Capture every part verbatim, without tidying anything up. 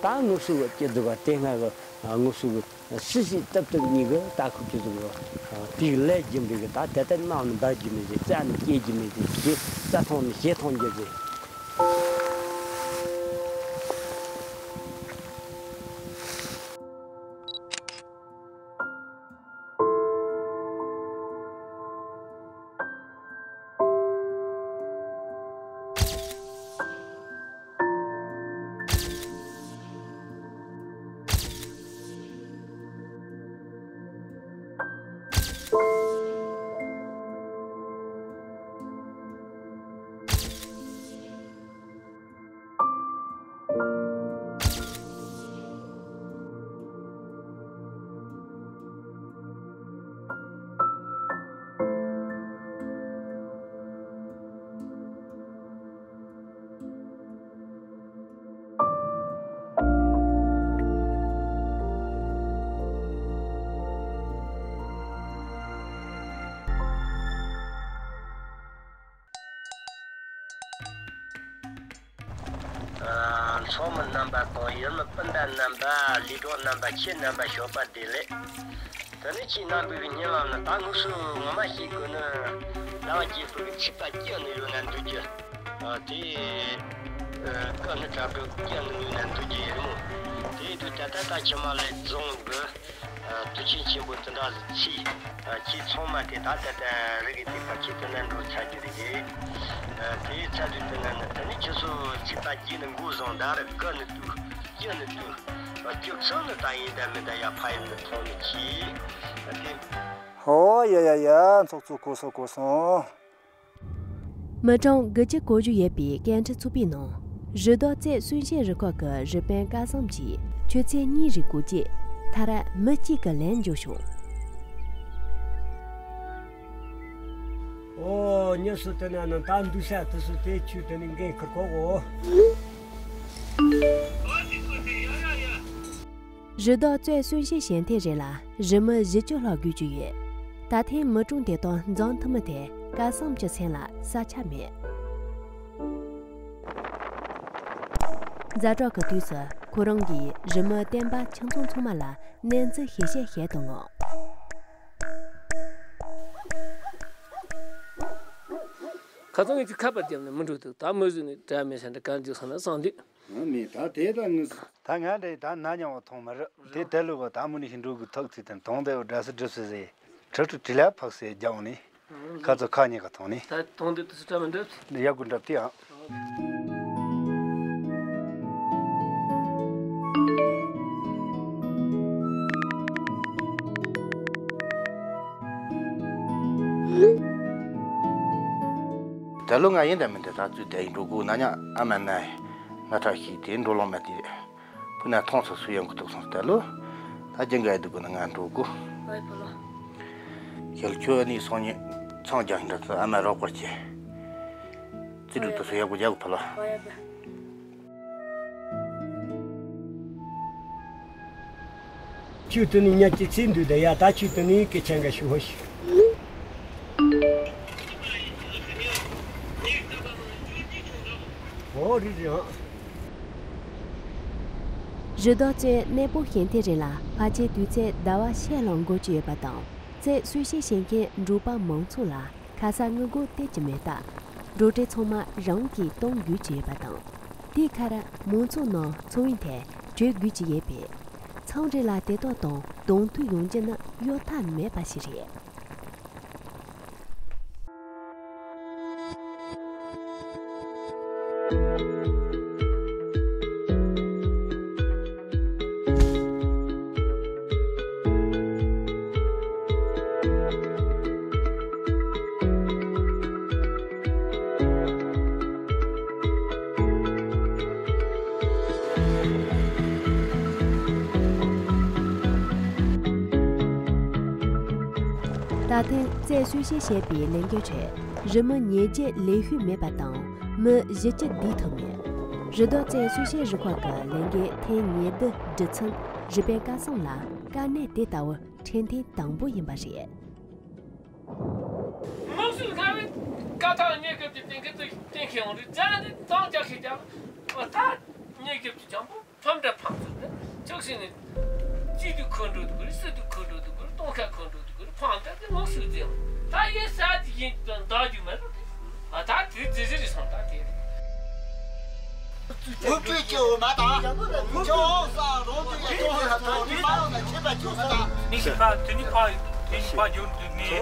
ད་དངོས་སུ་གི་སྐྱིད་སྡུག་ག་དེ་སྔ་གི་དངོས་སུ་གི་སྲིད་སྲིད་སྟབས་སྟབས་གཉིས་གི་ད་ཁུ་སྐྱིད་སྡུག་གི་དེའི་ལས་རྒྱུ་འབྲས་གི་ད་དེ་ལྟར་གནང་ནི་འབར་རྒྱུ་མེད་ཟེར། རྩ་ནི་སྐྱེ་རྒྱུ་མེད་ཟེར། ཞེས་རྩ་ཐོང་ནི་ཞེ་ཐོང་རྒྱུ་ཟེར། ཚོགས་མི་རྣམ་པ་དང་ཡུལ་མི་སྤུན་ཟླ་རྣམ་པ། ལས་གྲོགས་རྣམ་པ། ཁྱེད་རྣམ་པ་ཞོགས་པ་བདེ་ལེགས། དེ་ནས་ཁྱེད་རྣམ་པའི་སྙན་ལམ་ནི་ད་དངོས་སུ་ངོ་མ་ཤེས་དགོས་ནི། ཟླ་བ་རྒྱལ་པོ་གི་ཚིག་པ་སྐྱེ་ནི་ཡོད་ན་འདུག་རྒྱུ། དེ་ཀ་ནི་དྲ་གྲོགས་སྐྱེ་ནི་ཡོད་ན་འདུག་རྒྱུ་ཡིན་མོད། དེ་དུས་ད་ལྟ་ད་ཕྱི་མ་ལས་རྫོང་གི་དུས་ཆེན་ཆེན་པོ་དེ་འདྲ་ཚེས། ཁྱེད་ཚང་མ་དེ་ད་ལྟ་ད་རི་གི་དེ་ཕར་ཁྱེད་དེ་ན་འགྲོ་ཚར་རྒྱུ་རེད། དེ་ཚར་དུས་དེ་ན་ནི་དེ་ནི་ཁྱེད་ཚོ་ཚིག་པ་སྐྱེ་ནི་འགོ་བཟུང་ད་རི་ཀ་ནི་དུས་སྐྱེ་ནི་དུས་སྐྱེ་ཚུལ་ནི་ད་ཡིན་ད་མིན་ད་ཡ་ཕ་ཡིན་ནི་མཐོང་ནི་ཁྱེད་དེ། ཧོ་ཡ་ཡ་ཡ། ཚོགས་གཙོ་གོ་སོང་གོ་སོང་། མི་གྲངས་དགུ་བཅུ་གོ་བཞི་ཡོད་པའི་སྐད་འཕྲིན་ཚོགས་པའི་ནང་། རི་དྭགས་རྩེ་གསོན་བྱེད་རུ་ཁག་གི་རི་དཔོན་སྐལ་བཟང་གིས་ཆུ་ཚོད་གཉིས་རིང་སྒུག་རྗེས། མཐར་མི་གཅིག་གི་ལན་འབྱོར་བྱུང་། ཨོ། ཉི་སུ་དེ་ན་ནི་ད་འདུག་ས་དུ་སུ་དེ་ཆུ་དེ་ནི་འགན་ཁུར་གོ་གོ། རི་དྭགས་རྩེ་གསོན་བྱེད་ཞལ་འཐེན་རེ་ལ་རི་མི་བཞི་བཅུ་ལྷག་སྒུག་རྒྱུ་ཡོད། ད་ཐེངས་མི་གྲངས་དེ་དག་འཛོམས་ཐུབ་མིན་ཐད་སྐལ་བཟང་གི་མཚན་ལ་ས་ཆ་མེད། ཛ་དྲག་གི་དུས་སུ་ཁོ་རང་གིས་རི་མི་བསྟན་པ་ཁྱིམ་ཚང་ཚང་མ་ལ་གནས་ཚུལ་ཞིབ་བཤེར་བྱེད་དུ་མངགས། ཁ་སང་ངས་ཅིག་ཁ་པར་བརྒྱབ་ནས་མི་འགྲོ་འདུག་ད་མི་བཟོས་ནས་དྲ་མེད་ས་འདྲ་གར་འཇུག་སོང་ན་བསམ་དུས། ཨ་མེད། ད་དེ་ད་ངས། ད་ང་འདྲ་ད་ན་མྱོང་བ་མཐོང་མ་རེད། དེ་དེ་ལུག་པ་ད་མུ་ནི་ཞིག་འགྲོ་དགོས་ཐག་ཚིག་དང་དོང་དེ་འོ་འདྲ་སི་འགྲིབ་སི་ཟེར། ཁྲི་ཁྲི་ཁྲི་ལ་ཕག་སེ་རྒྱག་འོང་ནི། ཁ་ཚོ་ཁ་ཉེ་ག་མཐོང་ནི། ད་དོང་དེ་དུ་སི་ཁྲ་མི་འགྲིབ། འདི་ཡག་གུ་འགྲབ་དེ་ཨང་། ད་ལོ་ང་ཡིན་ད་མིན་ད་ད་ཚུལ་དེ་ཡིན་འགྲོ་དགོས་ན་ཉག་ཨ་མ་ན་ང་ཁྲག་ཤིག་དེ་འགྲོ་ལོང་མ་དེ་རེད། ཕུ་ན་ཐོང་ཚོ་སུ་ཡང་གི་ཐུག་སོང་ད་ལོ། ད་ཅང་ག་ཡ་དུ་གོ་ན་ང་འགྲོ་དགོས། ཨོའི་ཕོ་ལོ། ཞལ་ཁྱོད་ནི་སོང་ཉིན་ཚང་རྒྱག་འདྲ་ཚོ་ཨ་མ་རོགས་པར་བྱེད། ཙི་རུ་དུ་སུ་ཡག་པོ་རྒྱག་གི་ཕོ་ལོ། ཨོའི་ཕོ། ཁྱོད་དུ་ནི་ཉག་གི་ཚིག་འདུག་ད་ཡ། ད་ཁྱོད་དུ་ནི་སྐད་ཆ་འགའ་ཞུ་ཧོ་ཤི། ཨོ་རི་རི་ཨང་། རི་དྭགས་ཚོས་གནས་སྤོ་ཞལ་འཐེན་རེ་ལ་ཕལ་ཆེར་དུས་ཚོད་ཟླ་བ་ཕྱེད་ལྷག་འགོར་གྱི་ཡོད་པ་དང་། རྩེ་གསོལ་ཞིང་བྱེད་མཁན་འབྲོག་པ་མང་ཚོགས་ལ་ཁ་ས་དངུལ་སྒོར་སྟེར་གྱི་མེད་སྟབས། འགྲོ་གྲོན་ཚང་མ་རང་གིས་གཏོང་དགོས་ཀྱི་ཡོད་པ་དང་། དེའི་ཁར་མང་ཚོགས་ནང་འཚོ་བའི་ཐད་བྲོས་དགོས་ཀྱི་ཡོད་པས། མཚམས་རེ་ལ་དེ་དག་དང་གདོང་ཐུག་ཡོང་རྒྱུ་ནི་གཡོལ་ཐབས་མེད་པ་ཞིག་རེད། ད་ཐེངས་རྩེ་གསོལ་ཞིང་བྱེད་པའི་ལས་འགུལ་ཁྲོད་རི་མི་ཉེར་བརྒྱད་ལས་ཤོས་མེད་པ་དང་། མི་བཞི་བཅུ་བསྡུས་ཐུབ་མེད། རི་དྭགས་རྩེ་གསོལ་ཞིང་རུ་ཁག་གི་ལས་འགུལ་ཐེངས་ཉེར་བདུན་སྒྲུབ་མཚམས་རི་དཔོན་སྐལ་བཟང་ལ་དཀའ་གནད་དེ་ལྟ་བུ་འཕྲད་ཐེངས་དང་པོ་ཡིན་པ་རེད། དམངས་སྲོལ་ཁ་བའི་ཀ་ཐག་ཉེ་སྐབས་ཀྱི་གཏན་འཁེལ་དུ་གཏན་འཁེལ་ཡོང་རེད། རྒྱ་ནི་ཐང་རྒྱ་ཁེ་རྒྱ་ཨོ་ད་ཉེ་སྐབས་ཀྱི་ཇམ་པོ། ཕམ་འདྲ་ཕམ་ཚུལ་ནི་ཅོག་ཤིང་ནི་གཅིག་ཏུ་ཁོ་འགྲོ་དུ་གུ་རི་སུ་དུ་ཁོ་འགྲོ་དུ་གུ་རི་སྟོང་ཁ་ཁོ་འགྲོ་དུ་གུ་རི་ཕམ་འདྲ་དེ་ངོ་སུ་ཟེར་ད་ཡེ་ས་དེ་ཡིན་དང་ད་རྒྱུ་མ་རུ་ཨ་ད་དེ་ཙི་ཙི་རི་སོང་ད་དེ་རེད། འུ་ཚོས་སྐྱེ་བོ་མ་དང་། ཅོག་ས་རོང་དུ་ཡ་ཅོག་ས་དང་དུ་མ་ཡོང་ན་ཁྱེད་པ་ཅོག་ས་དང་། དེ་ནི་ཕ་དེ་ནི་ཕ་དེ་ནི་ཕ་འགྱུར་དུ་ནི།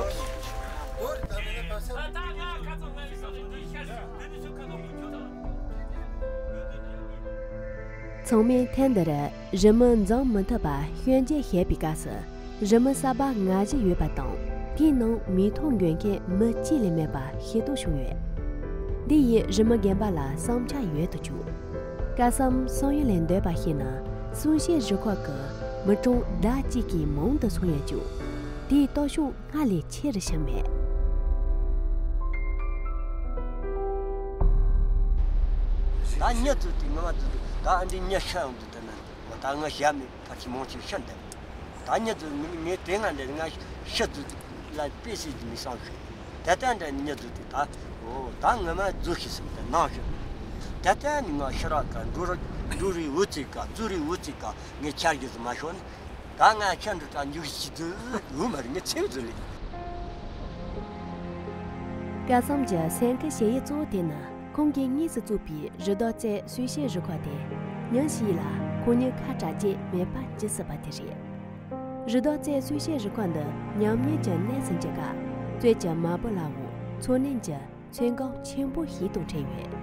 ཚང་མས་ཐེངས་འདིར་རི་མོ་འཛིན་མི་ཐུབ་པ་སྐྱོན་བརྗོད་བྱེད་པའི་སྐབས་སུ། རི་མོ་གསར་པ་ལྔ་བཞི་ཡོད་པ་དང་། དེའི་ནང་མིག་མཐོང་འགོད་མཁན་མི་གཅིག་ལས་མེད་པ་ཤེས་རྟོགས་བྱུང་ཡོད། འདི་ཡིས་རི་མོ་རྒན་པ་ལ་བསམ་འཆར་ཡོད་དུ་བཅུག་སྐལ་བཟང་བསམ་ཡུལ་ལས་འདས་པ་ཞིག་ནི་སུང་ཤེ་རུ་ཁག་གི་མི་གྲངས་ཟླ་གཅིག་གི་མང་དུ་སོང་ཡོད་ཀྱང་། དེའི་སྟོབས་ཤུགས་སྔར་ལས་ཆེ་རུ་ཕྱིན་མེད། ད་མྱི་བཙུགས་ཏེ་ངོ་མ་བཙུགས་ཏེ་ད་ཨ་འདྲའི་མྱི་ཤི་ཡོང་དུས་དེ་ན་ད་ངས་བཤད་མེད། ཕལ་ཆེར་མང་ཆེ་ཤི་འདུག་ད་མྱི་བཙུགས་ངས་དེ་སྔ་འདྲ་ང་ཤི་བཙུགས་ལ་དཔེ་སྲིད་ཀྱི་མི་བསམ་ཤེས། ད་ལྟ་འདྲ་མྱི་བཙུགས་ཏེ་ད་འོ་ད་ངོ་མ་བཙུགས་ཤེས་སམ་ད་ནང་ཤི། ད་ལྟ་ནི་ང་ཤི་རག་ག་འགྲོ་རག་འགྲོ་རེ་འུ་ཚིག་ག་བཙུགས་རེ་འུ་ཚིག་ག་ངས་ཆར་གྱི་ཟི་མ་ཤོར་ནི། ད་ང་ཁྱེད་འདི་ལྟར་འཇུག་ཤི་དུ་འུ་མར་ངས་ཚེའུ་ཟི་ལི། སྐལ་བཟང་གྱི་སེམས་ཁུར་བྱེད་ཡུལ་གཙོ་བོ་དེ་ནི་ཁོང་གིས་དངོས་སུ་བཙུགས་པའི་རི་རྡོ་རྩེ་སུའི་ཤེ་རུ་ཁག་སྟེ། ཉིན་ཞིག་ལ་ཁོང་ཉིད་ཁ་གྲག་རྒྱས་མེད་པ་ཇི་སྲིད་པ་དེ་རེད། རི་རྡོ་རྩེ་སུའི་ཤེ་རུ་ཁག་འདི་ཉམས་ཉེས་ཀྱི་གནས་སུ་འགྱུར་སྐབས་རྩོད་ཀྱི་མ་བུ་ལའང་འཚོ་གནས་ཀྱི་ཚོད་བགམ་ཆེན་པོ་ཞིག་དང་འཕྲད་ཡོད།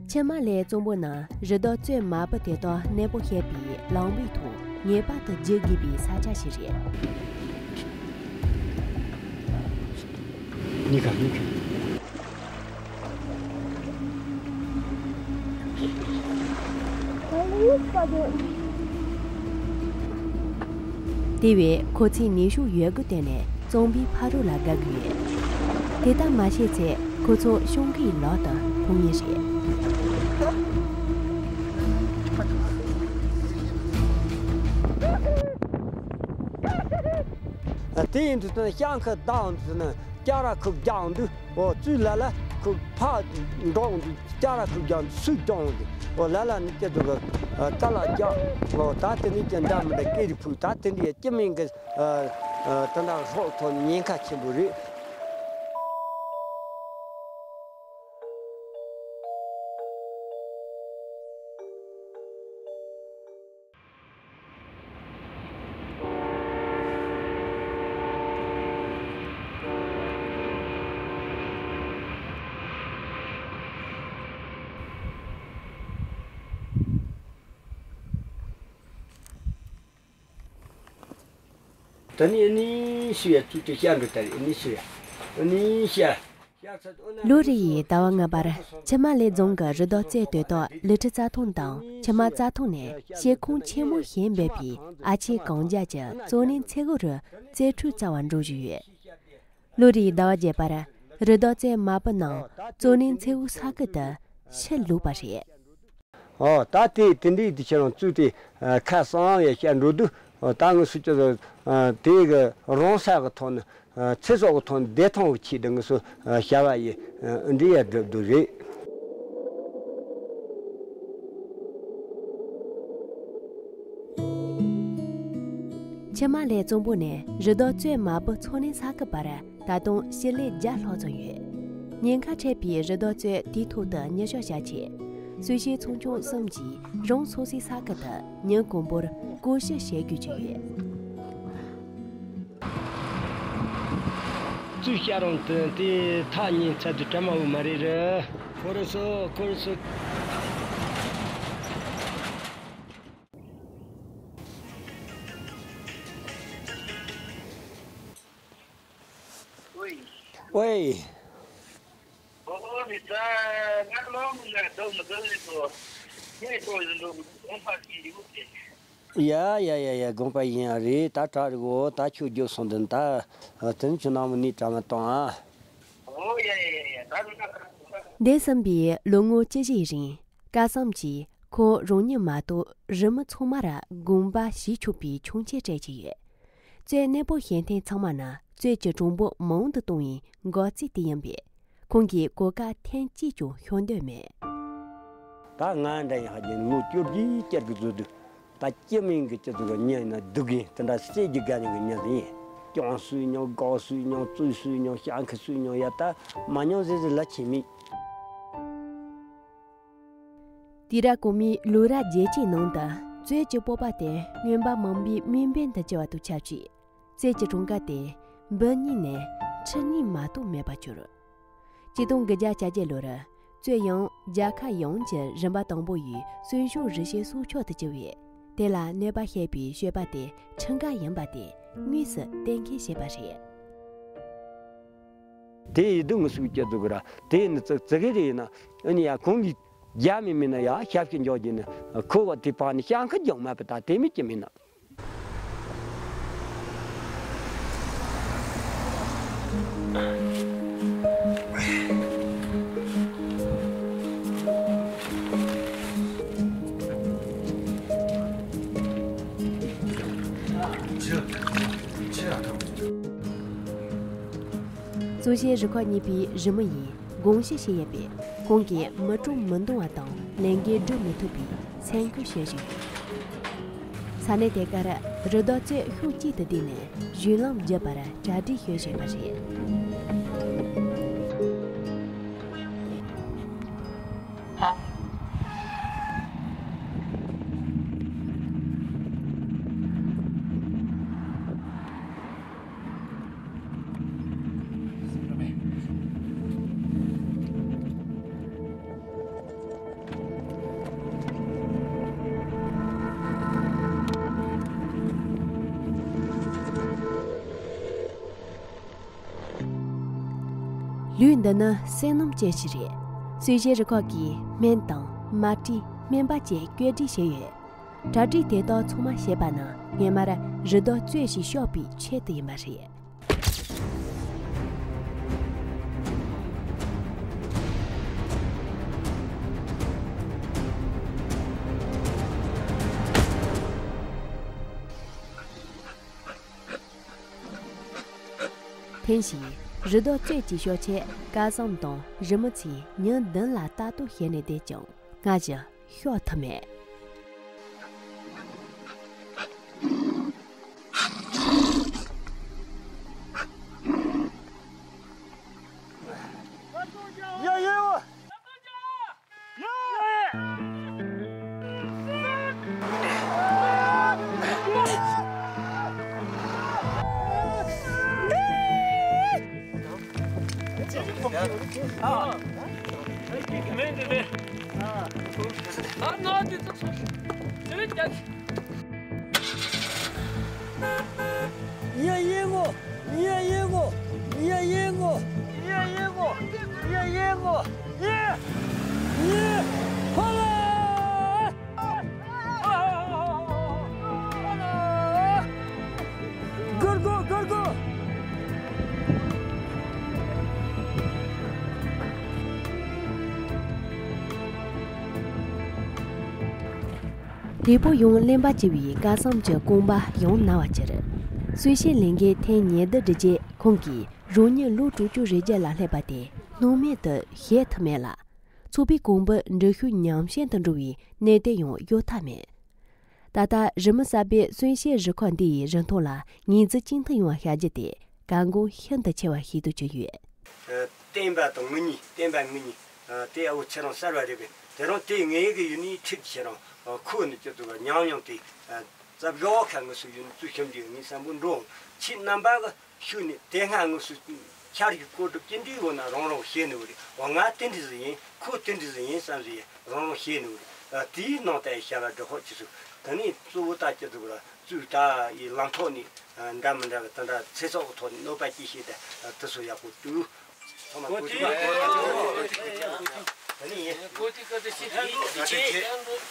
ཆུ་དམར་ལེབ་གཙང་པོ་ནི་རི་རྡོ་རྩེ་དམར་པོ་དེ་དག་གནས་སྤོ་བྱེད་པའི་ལམ་བུའི་ཐོག་ངེས་པར་དུ་བརྒྱུད་དགོས་པའི་ས་ཆ་ཞིག་རེད། གཉིས་ཀ་གཉིས་ཀ། དེ་བས་ཁོ་ཚོས་ནུས་ཤུགས་ཡོད་རྒུ་བཏོན་ནས་གཙང་པོའི་ཕ་རོལ་ལ་བརྒལ་གི་ཡོད། དེ་ལྟར་མ་བྱས་ཚེ་ཁོ་ཚོ་གཤམ་གྱི་ལག་ཏུ་ལྷུང་ངེས་རེད། དེ་ཡིན་དུས་ད་ཤང་ཁ་བདག་འདུག་ན། སྐྱ་ར་ཁུག་རྒྱག་འདུག་འོ་ཙུའི་ལ་ལ་ཁུག་ཕ་འགྲོག་འདུག་སྐྱ་ར་ཁུག་རྒྱག་འདུག་སུ་རྒྱག་འདུག་འོ་ལ་ལ་ནི་སྐྱ་འདུག་ག་ཀ་ལ་རྒྱག་འོ་ད་དེ་ནི་ཀྱི་འདྲ་མི་འདྲ་སྐད་རིགས་ཕུག་ད་དེ་འདྲའི་སྐྱི་མིན་གི་ད་འདྲ་སྲོག་ཐོག་ནས་ཉེན་ཁ་ཆེན་པོ་རེད། ད་ནི་ཨ་ནི་ཤི་ཡ་ཚུལ་དུ་ཤར་འགྲོ་ད་རེད། ཨ་ནི་ཤི་ཡ་ཨ་ནི་ཤི་ཡ། ལོ་རེ་ཡི་ཟླ་བ་ལྔ་པར་ཆུ་དམར་ལེབ་རྫོང་གི་རི་རྡོ་རྩེ་སྟོད་ཐོག་ལི་ཁྲི་རྩྭ་ཐང་དང་ཆུ་དམར་རྩྭ་ཐང་ནས་ཤེལ་ཁང་ཆེན་མོ་བཞེངས་འབད་པའི་ཨ་ཆེ་གངས་རྒྱབ་ཀྱི་གཙོ་གནད་མཚེ་འུ་རུ་རྩེ་ཁྲུས་རྩ་བ་འགྲོ་བཞིན་ཡོད། ལོ་རེའི་ཟླ་བ་བརྒྱད་པར་རི་རྡོ་རྩེ་དམར་པོ་ནང་གཙོ་གནད་མཚེ་འུ་ས་ཁུལ་དུ་ཕྱིར་ལོག་པ་རེད། ཨོ་ད་དེ་དེ་འདྲའི་དེ་ཁྱེད་རང་བཙུགས་ཏེ་ཁ་སང་ཡ་བཤད་འགྲོ་དུས་ད་ངས་སུ་ཅི་དེ་གི་རང་ས་གི་ཐོག་ནས་ཚེ་སྲོག་གི་ཐོག་ནས་བདེ་ཐང་གི་ཆེད་དུ་ངས་སུ་བྱ་བ་ཡི་འདི་ཡ་སྒྲུབ་འདུག་རེད། ཆུ་དམར་ལེབ་གཙང་པོ་ནས་རི་རྡོ་རྩེ་དམར་པོ་འཚོ་གནས་ས་ཁུལ་བར་ད་དུང་སྤྱི་ལེ་བརྒྱ་ལྷག་ཙམ་ཡོད། ཉེན་ཁ་འཕྲད་པའི་རི་རྡོ་རྩེ་དེའི་ཐོག་ཏུ་ཉི་ཤུ་ཞག་ཆེད་སུའི་ཤེ་ཚོང་ཆུང་གསུམ་གྱིས་རང་སོ་སོའི་ས་ཁུལ་དུ་ཉིན་གང་པོར་བཀོལ་སྤྱོད་བྱེད་དགོས་ཀྱི་ཡོད། ཙུའི་ཤ་རོང་དུ་དེ་ཐག་ཉེ་ཚད་དུ་གྲ་མ་འུ་མ་རེད་རེད། ཁོ་རེ་སོ་ཁོ་རེ་སོ། ཝེ། ཝེ། ཡ་ཡ་ཡ་ཡ། དགོངས་པ་ཡིན་ཡ་རེད། ད་དྲག་རེད་གོ། ད་ཁྱོད་རྒྱུགས་སོང་དུས་ད་དེ་ནི་ཁྱོད་ནང་མི་ནི་དྲ་མ་གཏོང་ཨ། འདས་ཟིན་པའི་ལོ་ངོ་བཅུ་བཞིའི་རིང་སྐལ་བཟང་གིས་ཁོ་རང་ཉིད་མ་གཏོགས་རི་མོ་ཚང་མར་དགོངས་པ་བཞེས་ཆོག་པའི་ཆོག་མཆན་སྤྲད་ཀྱི་ཡོད། གཙོད་གནས་སྤོ་བྱེད་མཁན་ཚང་མ་ན་གཙོད་ཀྱི་གྲངས་འབོར་མང་དུ་གཏོང་བའི་འགག་རྩ་དེ་ཡིན་པས། ཁོང་གིས་གོ་སྐབས་ཐེངས་གཅིག་ཀྱང་ཤོར་འདོད་མེད། ད་ང་འདྲ་ཡིན་ཧ་གི་ལོ་བཅོ་བརྒྱད་བཅར་གི་བཟོ་དུས། ད་སྐྱེ་མིན་གྱི་སྤྱི་ཚོགས་ཀྱི་མྱི་ཡིན་ན་སྡུག་གི་དེ་འདྲ་སྲིད་ཀྱི་དགའ་ཉེ་གི་མྱི་ཟིག་ཡིན། སྐྱོང་སུས་མྱོང་། དགའ་སུས་མྱོང་། རྩོད་སུས་མྱོང་། ཤ་ཁ་སུས་མྱོང་། ཡ་ད་མ་མྱོང་ཟེར་ཟེར་ལ་ཁྱེད་མིན། དུས་རབས་གོང་མའི་ལོ་རབས་བརྒྱད་ཅུའི་ནང་དུ་གཙོད་ཀྱི་སྤོབས་པ་དེ་རྔོན་པ་མང་པོའི་དམིགས་འབེན་དུ་གྱུར་བ་དང་ཆབས་ཅིག་གཙོད་ཀྱི་གྲངས་ཀ་དེ་འབུམ་གཉིས་ནས་ཁྲི་གཉིས་མ་གཏོགས་མེད་པར་གྱུར། ཆིག་སྟོང་དགུ་བརྒྱ་གྱ་བརྒྱད་ལོར་གཙོད་ཡང་རྒྱལ་ཁབ་ཡོངས་ཀྱི་རིམ་པ་དང་པོ་ཡི་གསོན་ཤུགས་རི་སྐྱེས་སྲོག་ཆགས་དུ་གྱུར་བས། དེ་ལ་གནོད་པ་བྱེད་པའི་སྤྱོད་པ་དེ་ཁྲིམས་འགལ་ཡིན་པ་དེ་དངོས་སུ་གཏན་འཁེལ་བྱས་པ་རེད། དེ་ཡི་སྡུག་ངུ་སུག་སྐྱེ་འདུག་ར། དེ་ནི་ཙི་ཙི་གེ་རེ་ཡིན་ན། ཨ་ནི་ཡ་ཁོང་གིས་རྒྱ་མི་མིན་ན་ཡ་ཞབས་ཀྱི་འཇོག་གྱིན་ནི་ཁོ་བ་དེ་ཕང་ནི་ཤང་ཁ་རྒྱང་མ་པ་ད་དེ་མི་ཅི་མིན་ན། གཙོ་བྱས་རུ་ཁག་གཉིས་པའི་རི་མོ་ཡིས་དགོངས་ཞུ་བྱས་ཡོད་པས། ཁོང་གིས་མི་གྲོངས་མི་འདོང་བ་དང་ལས་འགན་སྒྲུབ་མི་ཐུབ་པའི་སེམས་ཁུར་བྱེད་བཞིན་ཡོད། ས་གནས་དེ་གར་རི་དྭགས་གཙོད་ཤུགས་གཅིག་ཏུ་བསྡུས་ནས་གཞུང་ལམ་བརྒྱུད་པར་གྲ་སྒྲིག་བྱེད་བཞིན་པ་རེད། ལུས་འདི་ནི་བསོད་ནམས་ཅན་ཞིག་རེད། གསོན་བྱེད་རུ་ཁག་གིས་སྨན་དང་མལ་གྲིས་སྨན་པ་བཅས་བཀོད་སྒྲིག་བྱས་ཡོད། གྲ་སྒྲིག་དེ་དག་ཚང་མ་བྱས་པ་ནི་སྔོན་མར་རི་དྭགས་གཙོད་ཞིག་གཤོག་པའི་ཆེད་དུ་ཡིན་པ་རེད། ཐེངས་ཤིག་རི་དྭགས་གཙོད་ཀྱི་གཤོག་ཆས་སྐལ་བཟང་དང་རི་མོ་ཚོས་ཉིན་བདུན་ལ་ལྟ་རྟོག་བྱས་ནས་བསྡད་ཀྱང་སྔར་བཞིན་གཤོག་ཐུབ་མེད། ཡ་ཡེ་བ། སྒོར་སྒོར་སྒོར་སྒོར། དེ་པོ་ཡང་གླེན་པ་ཆེ་བའི་སྐལ་བཟང་གྱི་རྐང་པ་ཡང་ན་བར་གྱུར། གསོན་བྱེད་ལས་འགན་ཐེངས་ཉེར་བདུན་བསྒྲུབས་རྗེས་ཁོང་གིས་རང་ཉིད་ལོ་དྲུག་ཅུ་རེ་བརྒྱད་ལ་སླེབས་པ་དེ་སྣང་མེད་དུ་བཞག་ཐུབ་མེད་ལ། ཚོགས་པའི་གོང་བུ་འགྲིལ་ཤུགས་ཉམས་ཞན་དུ་འགྲོ་བའི་གནད་དོན་ཡང་ཡོད་ཐབས་མེད། ད་ལྟ་རི་མོ་གསར་པའི་གསོན་བྱེད་རུ་ཁག་འདི་ཡི་རིན་ཐང་ལ་ངོས་འཛིན་གཅིག་མཐུན་ཡོང་བ་བྱ་རྒྱུ་དེ་གལ་འགངས་ཤིན་ཏུ་ཆེ་བ་ཞིག་ཏུ་གྱུར་ཡོད། བསྟན་པ་དང་དངུལ་གཉིས། བསྟན་པ་དངུལ་གཉིས། དེ་ཨ་བོ་ཁྱེད་རང་གསར་བ་རེད་པས། དེ་རིང་དེ་ངའི་གི་ཡུལ་ནས་ཁྲིད་ཁྱེད་རང་ཁོ་ནི་ཅི་ཐུབ་ཉམས་མྱོང་དེ་རྩ་བཞི་བ་ཁ་ངུ་སུ་ཡུལ་ནས་བཙུགས་ཤིང་འདི་ངའི་བསམ་པོ་འགྲོ་ཁྱེད་རྣམ་པ་གི་ཤུགས་ནས་དེ་སྔ་དངོས་སུ་འཆར་གཞི་བཀོད་སྒྲིག་ཅི་འདྲའི་ཡོད་ན་རང་རང་ཤེས་ནི་རེད། འོ་ང་དེ་འདྲ་ཟིག་ཡིན། ཁོ་དེ་འདྲ་ཟིག་ཡིན་བསམ་ཟིག་རང་རང་ཤེས་ནི་རེད། དེའི་ནང་དུ་བྱ་བ་སྒྲུབ་ཕོད་ཅི་ཟིག་ད་ནི་གཙོ་བོ་ད་ཅི་ཟིག་ལ་བཙུགས་ད་ཡི་ལམ་ཐོག་ནས་འདྲ་མི་འདྲ་གི་དེ་འདྲ་ཚེ་སྲོག་གི་ཐོག་ནས་གནོད་པ་སྐྱེལ་བྱེད་ད་དེ་ཚོ་ཡག་པོ་བཏུལ། ཐོག་མ་གོ་ཐིག་གོ་ཐིག་གོ་ཐིག་ད་ནི་ཡིན། གོ་ཐིག་ག་དེ་ཤི་ཐིག་ཡིན་ཅེས།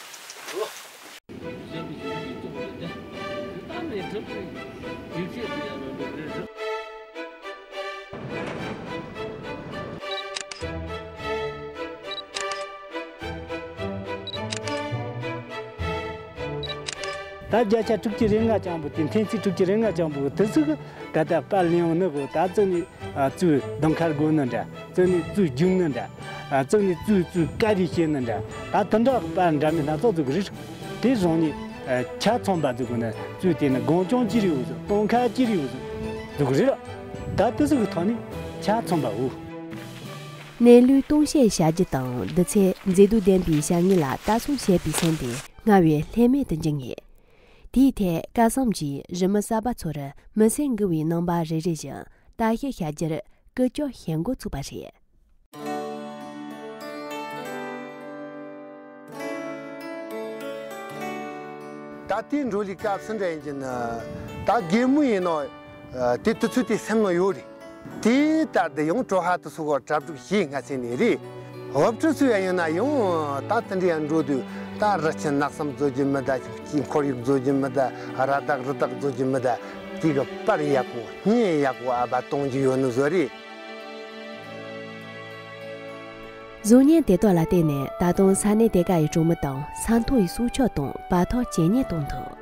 ད་བརྒྱ་ཆ་དྲུག་ཅུ་རེ་ལྔ་ཅན་པོ་དེ། འཐེན་ཚིག་དྲུག་ཅུ་རེ་ལྔ་ཅན་པོ་དེ་ཚོ་གི་ད་ལྟ་པར་ལེན་ཡོང་ནི་གོ། ད་བཙུགས་ནས་ཨ་བཙུགས་ལྡུམ་ཁར་དགོས་ནི་འདྲ། བཙུགས་ནས་བཙུགས་རྒྱུག་ནི་འདྲ། ཨ་བཙུགས་ནས་བཙུགས་བཙུགས་དཀའ་རིས་བྱེད་ནི་འདྲ། ད་དེ་འདྲ་གི་པར་འདྲ་མིན་སྣ་ཚོགས་བཙུགས་གི་རེད། དེ་བཟུང་ནས་ཨ་ཆ་ཚང་པ་བཙུགས་གི་ནི་བཙུགས། དེ་ནི་སྒོང་རྐྱང་གཅིག་རེ་བཙུགས། སྟོང་ཁ་གཅིག་རེ་བཙུགས་བཙུགས་གི་རེད། ད་དེ་ཚོ་གི་ཐོག་ནས་ཆ་ཚང་པ་འོ། གནས་ལུས་སྟོང་བཤད་བྱ་རྒྱུ་དང་། འདི་ཚེ་མཛེས་སྡུག་ལྡན་པའི་བྱ་དངོས་ལ་ལྟ་སྲུང་བྱེད་པའི་སེམས་དེ་སྔར་བས་ལྷད་མེད་དུ་འགྱུར་ངེས། དེའི་ཐད་སྐལ་བཟང་གིས་རི་མི་གསར་པ་ཚོར་མི་སེམས་འགུལ་བའི་རྣམ་པ་རེ་རེ་བཞིན་ལྟ་བཤལ་བྱ་རྒྱུར་སྐུལ་ལྕག་བྱེད་འགོ་ཚུགས་པ་རེད། ད་ལྟའི་འགྲོ་ལུགས་སྐབས་སུ་འདྲ་ཡིན་གྱི་ན། ད་རྒན་མོ་ཡིན་ནོ། ཨ་དེ་དུས་ཚོད་དེ་སེམས་ནང་ཡོད་རེད། དེ་ལྟར་དུ་ཡང་གྲོ་ཧ་དུ་སོ་གོ་གྲ་སྒྲིག་བྱེད་སྔ་ཚེ་ནས་རེད། སློབ་ཕྲུག་ཚོ་ཡང་ཡིན་ན་ཡང་ད་དེ་འདྲ་ཡང་འགྲོ་དུས་ད་རི་ཆུ་ནགས་གསུམ་རྫོགས་རྒྱུ་མི་གདའ། ཅིག་ཁོར་ཡུག་རྫོགས་རྒྱུ་མི་གདའ། ར་དྭགས་རི་དྭགས་རྫོགས་རྒྱུ་མི་གདའ། དེ་གི་པར་ཡག་པོ་བརྙན་ཡག་པོ་ཨ་བ་གཏོང་རྒྱུ་ཡོད་ནི་བཟོ་རེད། གཟུགས་བརྙན་དེ་དག་ལ་བརྟེན་ནས་ད་དུང་ས་གནས་དེ་ག་ཡི་གྲོང་མི་དང་ས་མཐོ་ཡི་སྲོག་ཆགས་དང་བར་ཐག་ཇེ་ཉེ་གཏོང་ཐུབ།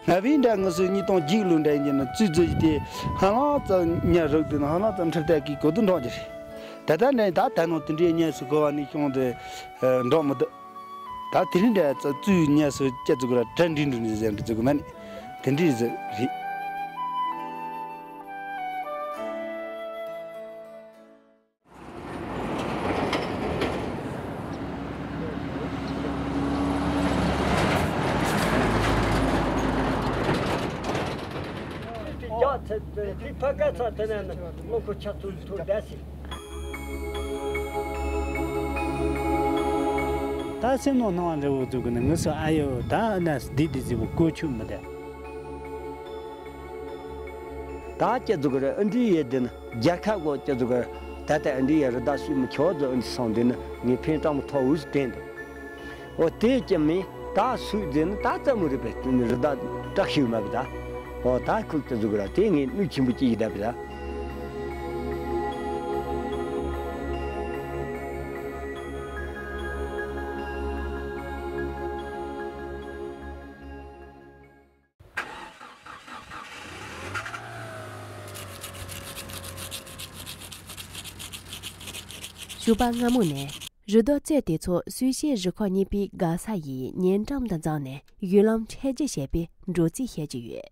ང་བའི་འདྲ་ངུ་སུ་གཉིས་སྟོང་བརྒྱད་ལོ་འདྲ་ཡིན་གྱི་ན་བཙུགས་བཙུགས་ཀྱི་དེ་ཧ་ལམ་ཙམ་ཉ་རུག་དེ་ན་ཧ་ལམ་ཙམ་ཁྲི་ལྟར་གྱི་གོ་དུ་འགྲོ་རྒྱུ་རེད། ད་ལྟ་འདྲ་ཡིན་ད་ད་ནང་དེ་འདྲའི་གཉན་སུ་གོ་བ་ནས་བྱུང་དེ་འགྲོ་མི་འདུག་ད་དེ་རིང་འདྲ་ཙམ་བཙུགས་གཉན་སུ་སྐྱ་བཙུགས་གི་ར་གྲ་འདྲིས་འགྲོ་ནས་ཟེར་གི་བཙུགས་གི་མ་ནི་དེ་འདྲའི་ཟེར་རེད། རྒྱག་ཚེ་དེ་ཕ་ག་ཚ་དེ་ནས་ནི་རླངས་འཁོར་ཆག་ཚུལ་ཐུག་བསྡད་ཟིན། ད་སེམས་ནང་སྣང་བ་འདྲ་བོ་འདུག་གི་ནི་ངུ་སོ་ཨ་ཡོ་ད་ཨ་ན་སྡིག་སྡིག་ཟེར་བོ་གོ་ཆོད་མི་བསྡད། ད་ཅི་ཟེར་གི་རེད། ཨ་འདྲའི་ཡས་དེ་ནི་རྒྱལ་ཁབ་གོ་ཅི་ཟེར་གི་རེད། ད་ལྟ་ཨ་འདྲའི་ཡས་རི་དྭགས་སུས་མི་ཁྱོད་ཚོ་ཨ་འདྲ་སོང་དེ་ནི་ངས་ཕན་སྤྲང་མོ་ཐོག་འུ་སུ་དྲན་འདུག་འོ་དེ་ཅི་མིན་ད་སུས་ཟེར་ནི་ད་ཙམ་མོ་རེད་པས། དེ་ནི་རི་དྭགས་སྐྲག་ཤིག་མ་གི་ད། འོ་ད་ཁུག་ཅི་ཟེར་གི་རེད། དེ་ངས་གནོད་ཆེན་པོ་ཅིག་ཡིན་ད་པས་ད། ཞོགས་པ་སྔ་མོ་ནས་རི་རྡོ་རྩེ་དེ་ཚོ་སུས་ཤེས་རི་ཁོག་གཉིས་པའི་དགའ་ས་ཡི་ཉེ་འགྲམ་དུ་འཛེགས་ནས་ཡུལ་ལམ་འཕྲེད་རྒྱུ་བྱས་པའི་འགྲོ་རྩིས་བྱེད་ཀྱི་ཡོད།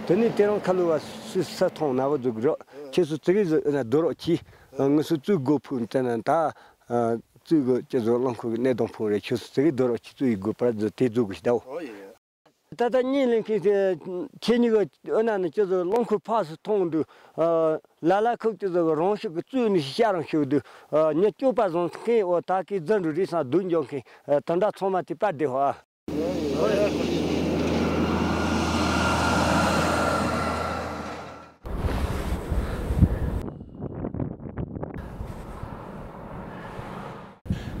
དེ་ནས་དེ་རིང་ཁ་ལོ་བ་སུས་ས་མཐོང་ན་བ་འཛུགས་རོགས། ཁྱེད་ཚོ་ཙི་གེ་ཟིག་ཨ་ན་སྡོད་རོགས་གྱིས། ངུ་སུ་ཙུ་དགོ་ཕུག་དེ་ན་ད་ཙུ་གི་ཅི་ཟོ་རླངས་འཁོར་གི་གནས་སྟངས་ཕུག་རེད། ཁྱེད་ཚོ་ཙི་གེ་སྡོད་རོགས་གྱིས། ཙུ་ཡི་དགོ་པར་ཟོ་དེ་འཛུགས་གི་ཤི་ད་འོ། ད་ལྟ་གཉིད་ལེན་མཁན་དེ་ཁྱེད་གཉིས་ཀྱི་ཨ་ན་ནི་ཅི་ཟིག་རླངས་འཁོར་ཕག་སུ་མཐོང་འདུག་ལ་ལ་ཁུག་ཅི་ཟིག་རང་ཤུགས་ཀྱིས་བཙུགས་ནས་ཤར་རང་ཤུགས་འདུག་མྱི་སྐྱོབ་པ་བཟང་མཁན་འོ་ད་གི་རྫུ་འཕྲུལ་རེད་སང་སྡུག་འཇོག་མཁན་དེ་འདྲ་ཚང་མ་དེ་པར་བསྡད་ཧོ།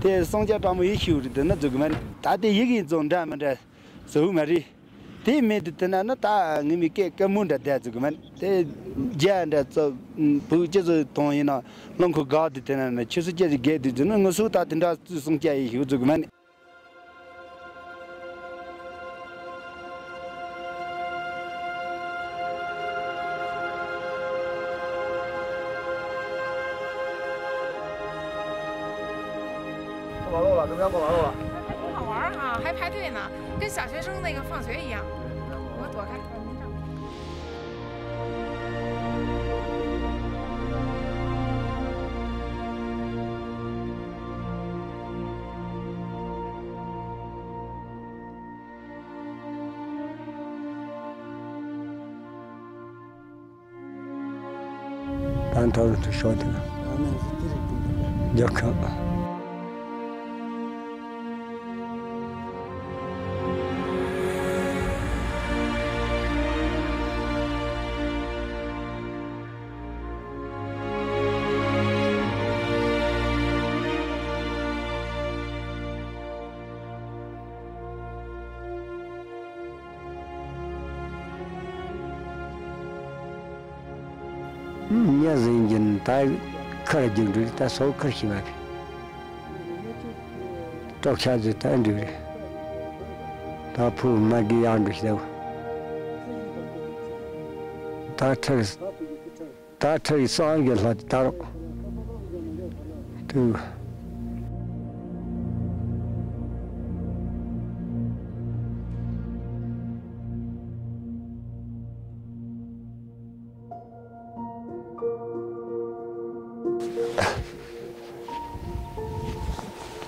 དེ་སྲུང་སྐྱོབ་དྲང་མོ་ཡིད་ཤེས་རེད། དེ་ནི་འཛུགས་མིན་ད་དེ་ཡིག་ཡིན་ཙང་འདྲ་མི་འདྲ། གཟུགས་མ་རེད། དེ་མེད་དུ་དེ་ན་ནི་ད་ངི་མི་སྐད་སྐད་མོ་འདྲ་བསྡད་ཚུགས་གི་མིན། དེ་རྒྱ་འདྲ་ཚོ་བུ་ཅི་ཚོ་མཐོང་ཡིན་ན་རླངས་འཁོར་འགག་དུས་དེ་ན་ནི་ཆུ་སུ་ཅི་ཟིག་རྒལ་དུས་ཚོད་ནི་ངི་སུ་ད་དེ་འདྲ་ཚོ་སྲུང་སྐྱོབ་ཡིན་ཤེས་ཚུགས་གི་མིན། ང་ལོག་ལ་ཀྲུང་དབྱང་ཁོ་ལ་ལོག་ལ། 很好玩儿哈，还排队呢，跟小学生那个放学一样。我躲开。 ད་མཐོ་རིམ་དུ་ཤོག་དེ་རྒྱལ་ཁབ། ཉ་ཟིན་གྱིན་ད་ཁར་རྒྱུག་འགྲོ་ད་སོ་ཁར་ཤི་མ་གི་སྲོག་ཆགས་ཟིན་ད་འགྲིག་རེད། ད་ཕུ་མ་གི་ཡང་འགྲོ་ཤི་ད། ད་ཁྲག་ད་ཁྲག་གི་སང་གི་ལྷ་ད་རོག་ཏུ།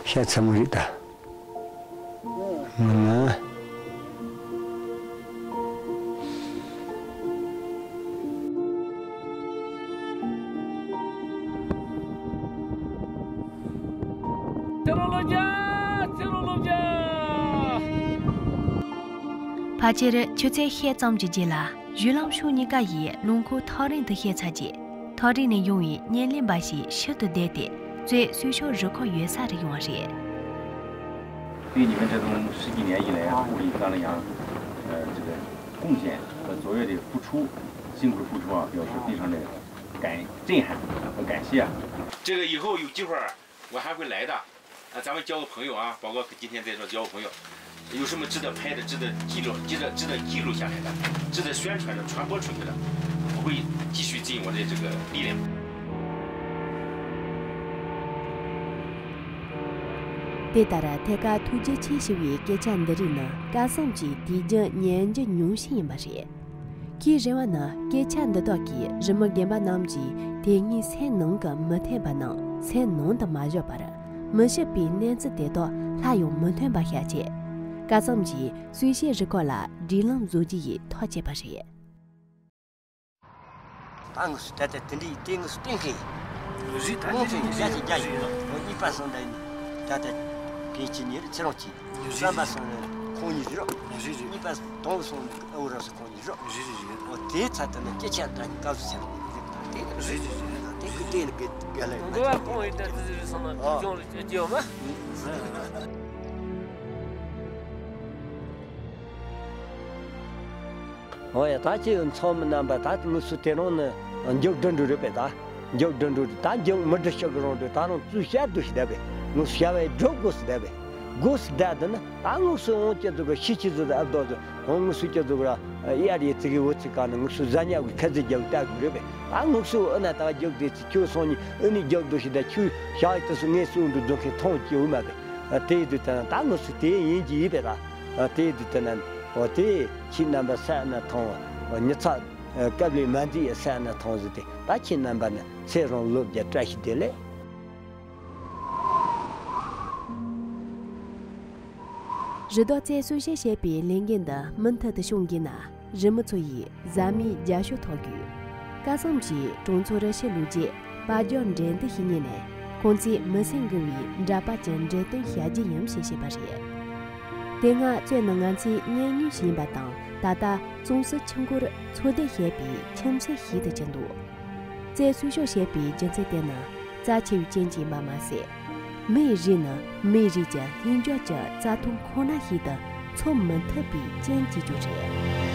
ཤ་ཚ་མོ་རེད་ད། ང་ན། ཕལ་ཆེར་ཆུ་ཚོད་ཕྱེད་ཙམ་གྱི་རྗེས་ལ། བཞུད་ལམ་ཕྱོགས་གཉིས་ཀ་ཡི་རླངས་འཁོར་ཐག་རིང་དུ་བཤད་ཚར་རྗེས། ཐག་རིང་ནས་ཡོང་བའི་བརྙན་ལེན་པ་ཞིག་ཤུལ་དུ་བསྡད་དེ། གཙོས་གསོལ་ཤོག་རུ་ཁག་ཡོད་ས་རུ་ཡོང་བ་རེད། 对你们这种十几年以来啊，为藏羚羊，呃，这个贡献和卓越的付出，辛苦的付出啊，表示非常的感，震撼和感谢啊。这个以后有机会儿，我还会来的。 啊，咱们交个朋友啊，宝哥今天在这交个朋友，有什么值得拍的、值得记录、值得、值得记录下来的、值得宣传的、传播出去的，我会继续尽我的这个力量。 དེ་ལྟར་ཐད་ཀར་ཐུགས་རྗེ་ཆེ་ཞུ་བའི་སྐད་ཆ་འདི་རིགས་ནི་སྐལ་བཟང་གིས་དུས་རྒྱུན་ཉན་རྒྱུ་ཉུང་ཤས་ཡིན་པ་རེད། ཁོས་རེ་བ་ནི་སྐད་ཆ་འདི་དག་གིས་རི་མོ་རྒན་པ་རྣམས་ཀྱི་དེ་སྔའི་སེམས་ནང་གི་མི་མཐུན་པ་རྣམས་སེམས་ནང་དུ་མ་བཞག་པར། མི་སྲིད་པའི་གནས་ཚུལ་དེ་དག་སླར་ཡང་མི་མཐུན་པ་བཤད་ཆེད། སྐལ་བཟང་གིས་གསོལ་ཤོག་རུ་ཁག་ལ་སྒྲིག་ལམ་བཟོ་རྒྱུ་ཡི་ཐག་བཅད་པ་རེད། ད་དངོས་སུ་ད་ལྟ་དེ་འདྲའི་དེ་དངོས་སུ་བསྟན་མཁན་རེད། ད་དངོས་སུ་རྒྱ་ཆེ་རྒྱ་ཡིན་ནོ། གཉིས་པ་སོང་ད་ཡིན། ད་ལྟ་གན་གཅིག་ནི་རེད། ཚེ་རིང་གཅིག་རེད། རྩམ་པ་སོང་ནི་ཁོང་གཉིས་རེད། རེད་རེད། གཉིས་པ་དང་པོ་སོང་ནི་ཨ་བུ་རང་སོ་ཁོང་གཉིས་རེད། རེད་རེད་རེད། འོ་དེའི་ཚབ་ཏུ་ནི་སྐད་ཆ་ད་སྐབས་སུ་ཚེ་རིང་རེད། ད་དེ་རེད་རེད་རེད། དེ་ཀུན་དེ་ནི་དགེ་དགེ་ལེགས་འགོ་བ་ཁོང་ཡིན་ད་དེ་ཚོ་རེད་སོང་ན་ཨ་ཅུང་རེད་ཅེས་ཡོད་མ། འོ་ཡ། ད་ཁྱེད་ཚོ་མི་རྣམ་པ་ད་དངོས་སུ་དེ་རིང་ནི་མཇུག་བསྒྲིལ་འགྲོ་རེད་པས། ད་མཇུག་བསྒྲིལ་འགྲོ་རེད། ད་མཇུག་མི་བསྒྲིལ་ཤག་གི་རང་འགྲོ། ད་རང་ཚུར་བཤད་དུ་ཞིག་བསྡད་པས། དངོས་སུ་བྱ་བའི་སྒྲུབ་དགོས་སུ་བསྡད་པས། དགོས་སུ་བསྡད་དུ་ནི་ད་དངོས་སུ་འོང་ཁྱེད་ཚོ་གི་ཤི་ཁྱེད་ཚོ་དང་ཨ་བདོ་ཚོ་ཁོང་དངོས་སུ་ཁྱེད་ཚོ་གི་ར་གཡར་ཡི་ཚིག་གི་འོ་ཚིག་ག་ནི་དངོས་སུ་ཟ་ཉག་གི་ཁ་ཚིག་རྒྱག་བལྟ་དགོས་རེད་པས། ད་དངོས་སུ་ཨ་ན་ད་རྒྱུག་དེ་ཚིག་ཁྱོད་སོང་ནི་ཨ་ནི་རྒྱུག་འགྲོ་ཞིག་ད་ཁྱོད་བྱ་ཡི་དུ་སུ་ངས་སུ་འགྲོ་རྫོང་ཁའི་མཐོང་སྐྱེ་བོ་མ་པས། དེ་དུས་དེ་ན་ད་དངོས་སུ་དེ་ཡིན་གྱི་ཡིན་པས། ད་དེ་དུས་དེ་ན་འོ་དེ་ཁྱེད་རྣམ་པ་ས་ན་མཐོང་བ་ཉི་ཚ་སྐབས་ལས་མ་འཛིན་ས་ན་མཐོང་ཟེར་ཏེ། ད་ཁྱེད་རྣམ་པ་ནི་ཚེ་རིང་ལོ་བརྒྱ་བཀྲ་ཤིས་བདེ་ལེགས། རི་དྭགས་རྩད་གསོ་བྱེད་བྱེད་པའི་ལས་འགན་འདི་མུ་མཐུད་དུ་སྐྱོང་དགོས་ན། རི་མོ་ཚོ་ཡིས་ཟ་མའི་རྒྱབ་ཤོག་ཐོག་དགོས། སྐལ་བཟང་གིས་གྲོང་ཚོ་རུ་ཕྱི་ལོག་རྗེས་པ་རྒྱག་འགྲན་བསྡུར་ཞིག་གཉེར་ནས། ཁོང་ཚོས་མི་སེམས་འགུལ་བའི་འདྲ་པར་གྱི་འགྲེམས་སྟོན་བྱ་རྒྱུ་ཡིན་ཞེས་བཤད་པ་རེད། དེ་སྔ་གཙོས་ནི་ང་ཚོའི་གཉེན་ཉེ་ཞིག་ཡིན་པ་དང་། ད་ལྟ་ཙུང་སི་ཆུ་འགོར་འཚོ་སྡོད་བྱེད་པའི་ཁྱིམ་མཚེས་ཤིག་ཏུ་གྱུར་འདུག་རྩད་གསོ་ཞིབ་བྱེད་པའི་རྒྱུ་མཚན་དེ་ནི་རྩ་ཆེ་བའི་རྐྱེན་གྱིས་ཡིན་པ་མ་ཟད། མིའི་རིགས་ནི་མིའི་རིགས་ཀྱི་ལྷིང་འཇགས་ཀྱི་རྩ་དོན་ཁོ་ན་ཞིག་ཏུ་འཚོ་མི་ཐུབ་པའི་རྐྱེན་གྱིས་ཀྱང་རེད།